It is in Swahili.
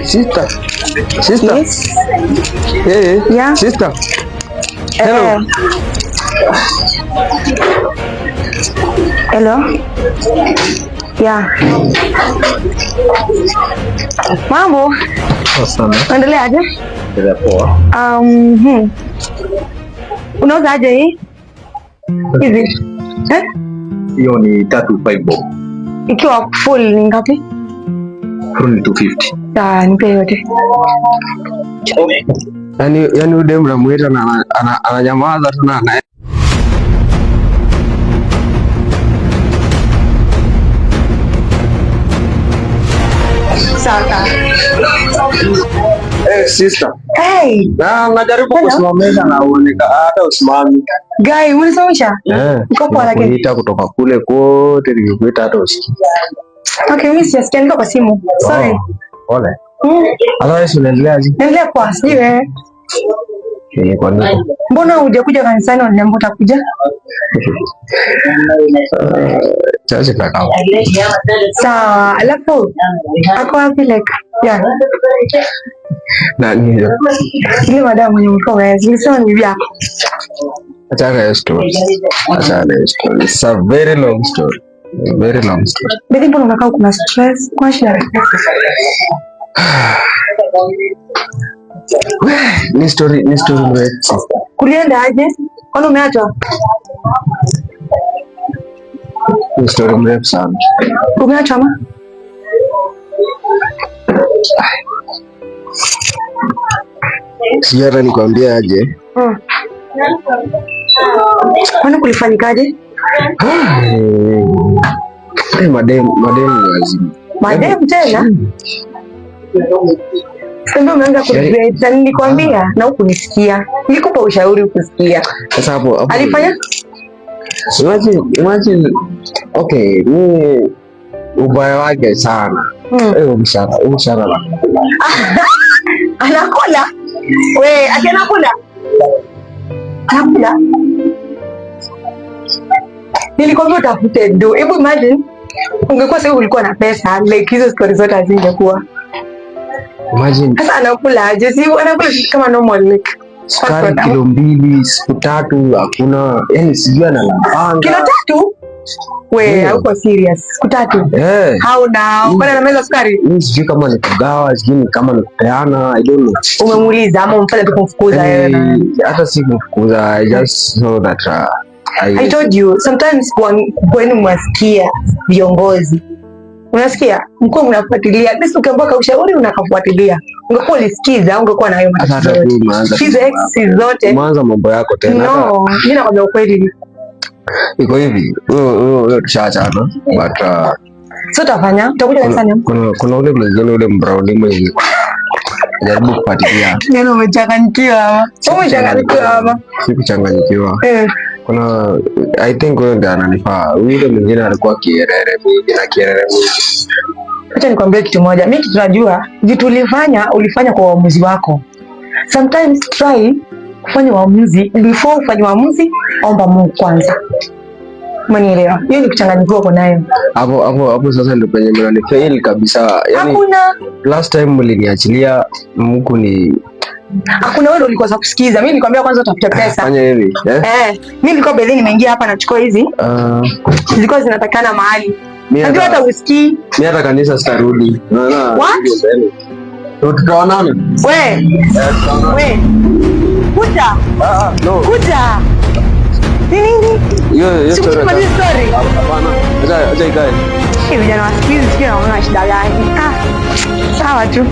Sister. Sister. Yes. Hey, Yeah. sister. Hello. Hello. Yeah. Mambo. Sana. Unaendelea aje? Endelea poa. Unauza aje hii? Hizi? Eh? Hiyo ni 3.5 bob. Ikiwa full ni ngapi? Full ni 250. Sawa, nipe yote. Yaani huyu demu namuita na ananyamaza tu na ana Sawa. Eh, sister. Hey, Na najaribu Hello. kusimamisha na uoneka hata usimami. Guy, unisimamisha? Eh, Uko poa lakini? nimekuita kutoka kule kote nimekuita hata usikii. Okay, mimi sijasikia, niko kwa simu. Sorry. Oh, pole. Mm. Otherwise unaendeleaje? Naendelea poa, sijui wewe. Eh, kwa nini? Mbona hujakuja kanisani uliniambia utakuja? Chache kaka. Sawa, alafu ako wapi like? Yeah. Na ni Ile madam mwenye mlikuwa mnaye, nilisema ni bibi yako. Achana hiyo story. Achana hiyo story. It's a very long story. A very long story. Baby, mbona unakaa kuna stress? Kwa shida. Ni story mrefu. Kulienda aje? Kwani umeachwa? Ni story mrefu sana. Umeachwa ama? Sijui hata nikwambie aje. Kwani kulifanyikaje? Eh, madem ni wazimu. Madem tena? Sasa umeanza kuregret na nilikwambia na hukunisikia. Nilikupa ushauri hukusikia. Sasa hapo Alifanya? Imagine, okay, mi ubaya wake sana. Eh, mshahara anakula. Anakula? We, ati anakula? Anakula? Nilikwambia utafute do. Hebu imagine ungekuwa sasa ulikuwa na pesa, like hizo stories zote hazingekuwa. Imagine Sasa anakula aje? Si anakula kama normal like. sukari kilo 2 siku 3 hakuna, yani sijui analapanga. Kilo 3? We, Yeah. hauko serious. Siku 3. Eh. How now? Kwani anameza sukari? Mimi sijui kama ni kugawa, sijui ni kama ni kupeana, I don't know. Umemuuliza ama umfanya tu kumfukuza wewe? Eh, hata si kumfukuza, I just saw that I told you sometimes kwenu mwasikia viongozi, unasikia mkuwa mnafuatilia, basi ukiambiwa kaushauri unakafuatilia. Ungekuwa ulisikiza ungekuwa na hayo Hata matatizo tu yote. umeanza Hizo ex zote. Umeanza mambo yako tena. No, mimi nakwambia ukweli. Iko hivi, huyo tushaachana, but Sio utafanya, utakuja kanisani. kuna ule mwingine ule mbrauni mwenye jaribu kufuatilia. Yaani umechanganyikiwa ama? Umechanganyikiwa ama? Sikuchanganyikiwa. Eh. Kuna I think huyo ndiye ananifaa. Yule mwingine alikuwa kierere mingi na kierere mingi. Acha nikwambie kitu moja. Mimi kitu najua, vitu ulifanya kwa uamuzi wako. Sometimes try kufanya uamuzi, before ufanye uamuzi, omba Mungu kwanza. Umenielewa? Hiyo ni kuchanganyikiwa uko nayo. Hapo sasa ndio penye mnanifail kabisa. Yaani Hakuna last time mliniachilia mku ni hakuna, wewe ulikosa kusikiza. Mimi nilikwambia kwanza utafute pesa. Fanya hivi, eh? Eh, mimi nilikuwa bedhi nimeingia hapa nachukua hizi. Zilikuwa zinatakana mahali. Najua hata usikii. Mimi hata kanisa sitarudi. Unaona? What? Tutaonana. We. We. Kuja. No. Kuja. Ni nini? Hiyo Sikuti story. kumaliza story. Hapana. Acha ikae. Vijana wa siku hizi sijui wanaona shida gani. Ah, sawa tu.